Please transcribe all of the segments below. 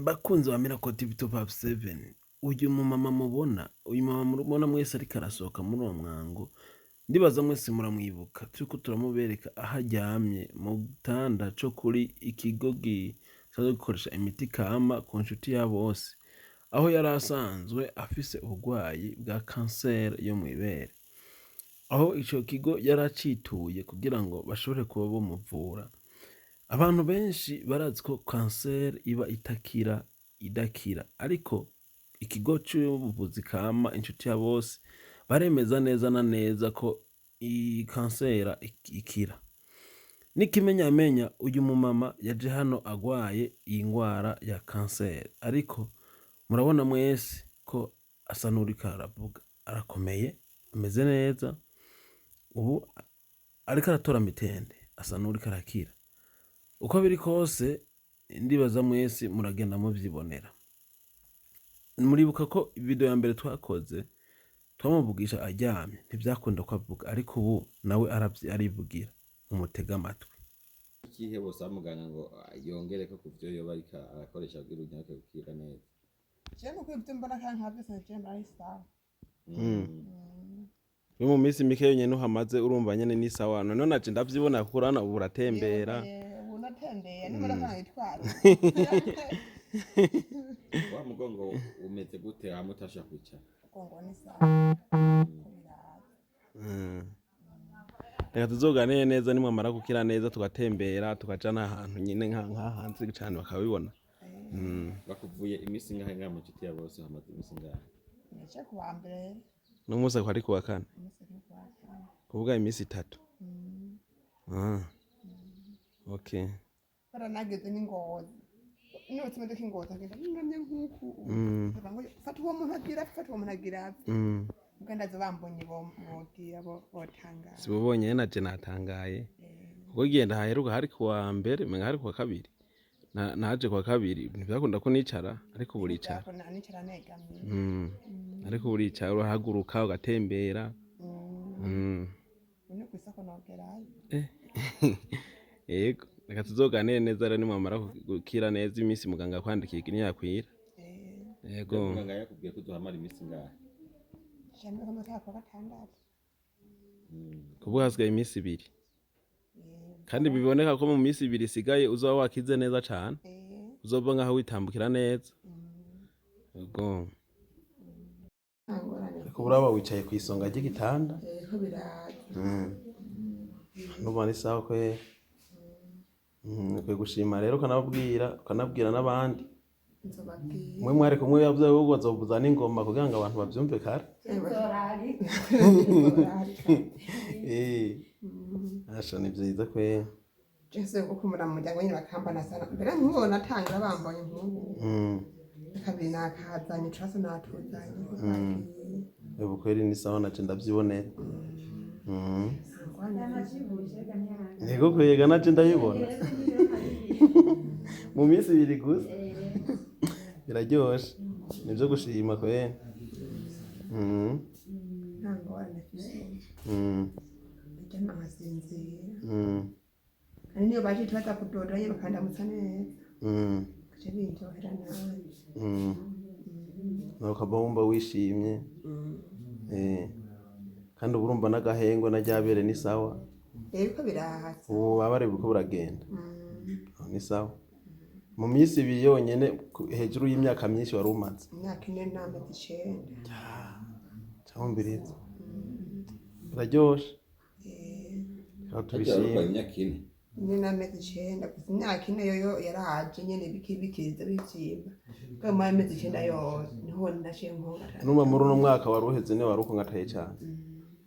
Bakunzi ba Miracle TV 257, uyu mumama mubona, uyu mumama mubona mwese ariko arasohoka muri uwo mwango, ndibaza mwese muramwibuka. Turiko turamubereka aho aryamye mu gitanda co kuri ikigo gisanzwe gikoresha imiti kama ku nshuti ya bose, aho yari asanzwe afise uburwayi bwa kanseri yo mw'ibere, aho ico kigo yari acituye kugira ngo bashobore kuba bomuvura. Abantu benshi barazi ko kanseri iba itakira, idakira, ariko ikigo c'ubuvuzi kama inshuti ya bose baremeza neza na neza ko iyi kanseri ikira. N'ikimenyamenya, uyu mumama yaje hano agwaye iyi ngwara ya kanseri, ariko murabona mwese ko asa n'uwuriko aravuga, arakomeye, ameze neza, ubu ariko aratora mitende, asa n'uwuriko arakira. Uko biri kose, ndibaza mwese muragenda muvyibonera. Muribuka ko video ya mbere twakoze twamuvugisha aryamye, ntivyakunda ko avuga, ariko ubu nawe arivugira, mumutege amatwi. Ikihe bosaba muganga ngo yongereko ku vyo yoba ariko arakoresha kugira unyaruke gukira neza? Je nuko ibyo mbona kandi nka byose je mbona ari sawa. We mu minsi mike yonyene uhamaze, urumva nyene ni sawa. None naje ndavyibona kuko urabona ubu uratembera. Ubu natembeye n'imodoka nkayitwara. Wa mugongo umeze gute hamwe utashobora kwicara? Mugongo ni sawa ko biraza. Reka tuzoganire neza nimwamara gukira neza, tugatembera, tukaja n'ahantu nyene nka hanze cane bakabibona. Bakuvuye iminsi ingahe ngaha mu nshuti ya bose? Hamaze iminsi ingahe? Nije ku wa mbere. N'umunsi akaba ari kuwa kane. Umunsi ni ku wa kane. Kuvuga iminsi 3. Ah. Okay. Bara nageze n'ingozi, nutse imodoka ingozi agenda nunamye nk'uku. Ndavuga ngo fata uwo muntu agira apfe, fata uwo muntu agira apfe. Ubwo ndaza bambonye bogira botangara. Si bo bonyene, naje natangaye kuko igihe ndahaheruka hari kuwa mbere, menga hari kuwa kabiri. Naje kuwa kabiri, ntivyakunda ko nicara, ariko ubu uricara. Nicara negamye. Ariko ubu uricara, urahaguruka, ugatembera. Ubu ni kw'isoko nogerayo. Yego, reka tuzoganire neza rero nimwamara gukira neza, iminsi muganga akwandikiye niyakwira. Yego. Muganga yakubwiye ko uzohamara iminsi ingahe? Jamwe ko mutaka kuwa gatandatu. Kuvuga hasigaye iminsi 2. Kandi biboneka ko mu minsi 2 isigaye uzoba wakize neza cane. Uzova nkaho witambukira neza. Yego. Nta ngorane. Ariko uraba wicaye kw'isonga ry'igitanda. Ko biraza. Ndumva ni sawa kweri. Ukwiye gushima rero, ukanababwira, ukanabwira n'abandi. Nzobabwira. Mwe mwari kumwe yavuze ko bazovuza n'ingoma kugira ngo abantu bavyumve kare. Nzorari. Asha, ni vyiza kweri. Jese gukumura mu muryango nyine bakambana sana mbere nk'ubu natangira bambonye nk'ubu. Kabiri nakazanye ucase natuzanye. Ubu kweri ni sawa, naje ndavyibonera. Ntego kwega, naje ndabibona. Mu minsi 2 gusa. Biraryoshe. Nivyo gushima kweri. Nta ngorane mfise. Ndaryama nkasinzira. Kandi niyo baje baza kudoda nyine bakandamutsa neza. Bica bindyohera nanje. Nawe ukaba wumva wishimye. Kandi ubu urumva n'agahengwe na ryabere ni sawa. Rero ko biraza. Ubu bubabare buriko buragenda. Aho ni sawa. Mu minsi 2 yonyene hejuru y'imyaka myinshi wari umaze. Imyaka 4 n'amezi 9. Cyumviriza. Biraryoshe. Reka Harya tubishime. warurwaye imyaka 4? 4 n'amezi 9 gusa. Imyaka 4 yoyo yaraje nyene bikiza bivyimba, bwa mu amezi 9 yose niho naciye nkongata. Numva muri uno mwaka wari uheze niwe wari ukongataye cane.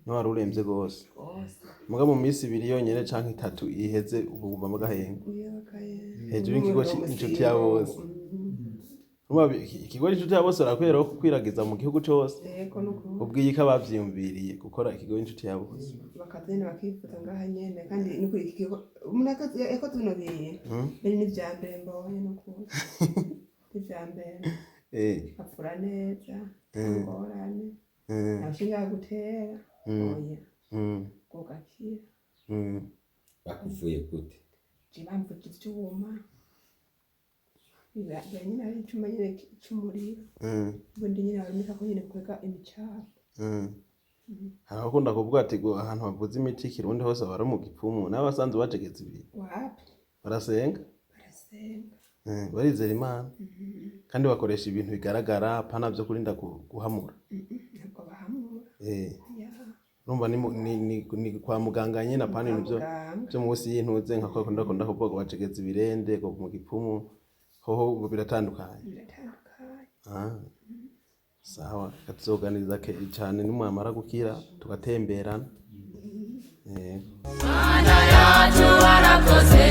Niwe wari uremvye gose. Rwose. Muga mu minsi 2 yonyene canke 3 iheze, ubu wumva mu gahengwe. Uyakaye. Hejuru y'ikigo c'inshuti ya bose. Urumva ikigo c'inshuti ya bose barakwiye rero kukwiragiza mu gihugu cose. Yego, nuko. Ubwiye ko abavyiyumviriye gukora ikigo c'inshuti ya bose. Bakaza nyene bakifuza ngaha nyene, kandi nukuri iki kigo umuntu yakoze bino bintu mbere ni ivya mbere mbonye, nukuri ni ivya mbere. Bapfura neza, ngorane. Nta nshinga gutera, oya. Ugakira. Bakuvuye gute? Je bamvuje ivyuma. Biba nyine ari icuma nyine c'umuriro, ubundi nyine barumikako nyine bukwega imicafu. Hari abakunda kuvuga ati ngo ahantu bavuza imiti y'ikirundi hose aba ari mu gipfumu, n'abasanzwe bacegeza ibintu. Wapi. Barasenga. Barasenga. Barizera Imana kandi bakoresha ibintu bigaragara, pana vyo kurinda guhamura. Ntabwo bahamura. Ya. Urumva ni, ni kwa muganga nyene, apana ibintu vyo Muganga. vyo munsi y'intuze, nka kwa kundi bakunda kuvuga ngo bacegeza ibirende ngo mu gipfumu, hoho ngo biratandukanye. Biratandukanye. Ah. Sawa, reka tuzoganiriza cane nimwamara gukira tugatemberana. Mana yacu warakoze,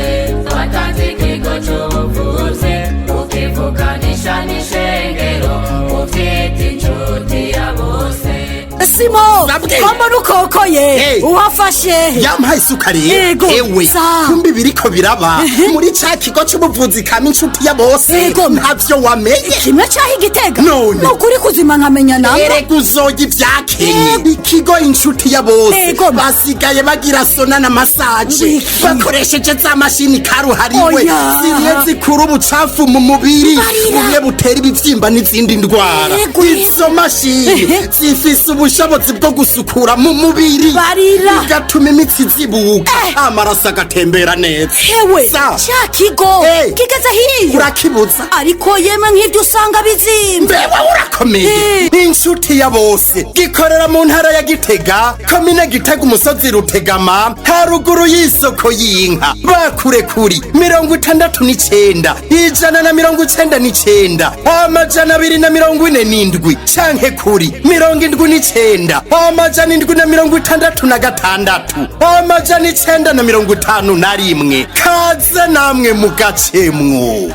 watanze ikigo cy'ubuvuzi, ukivuganisha n'ishengero, ubyita inshuti ya bose. Simo. Sabwe. Ko mbona ukokoye? Hey. Uwafashe? Yampaye isuka rero. Yego, Ewe, sa. kumbi biriko biraba muri ca kigo c'ubuvuzi kama inshuti ya bose. Yego. Ntavyo wamenye? Kimwe caho igitega. None. Nukuri kuzima nkamenya namba. Erega uzoya ivyakenye ikigo inshuti ya bose. Yego. Basigaye bagira sauna na massage Wiki. bakoresheje za mashini karuhariwe Oya. zimwe zikura ubucafu mu mubiri, Barira. bumwe butera ibivyimba n'izindi ndwara. Yego, yego. Izo mashini zifise ubushobozi bwo gusukura mu mubiri, Barira. bigatuma imitsi izibuka, amaraso agatembera neza. Hewe. Sa. Ca kigo Hey. kigeze hiyo? Urakibuza. Ariko yemwe, nk'ivyo usanga bizimvye. Mbewe urakomeye. Inshuti ya bose gikorera mu ntara ya Gitega, komine Gitega, umusozi Rutegama, haruguru y'isoko y'inka. Bakure kuri 69 199 247 canke kuri 79 766 951. Kaze namwe mugacemwo.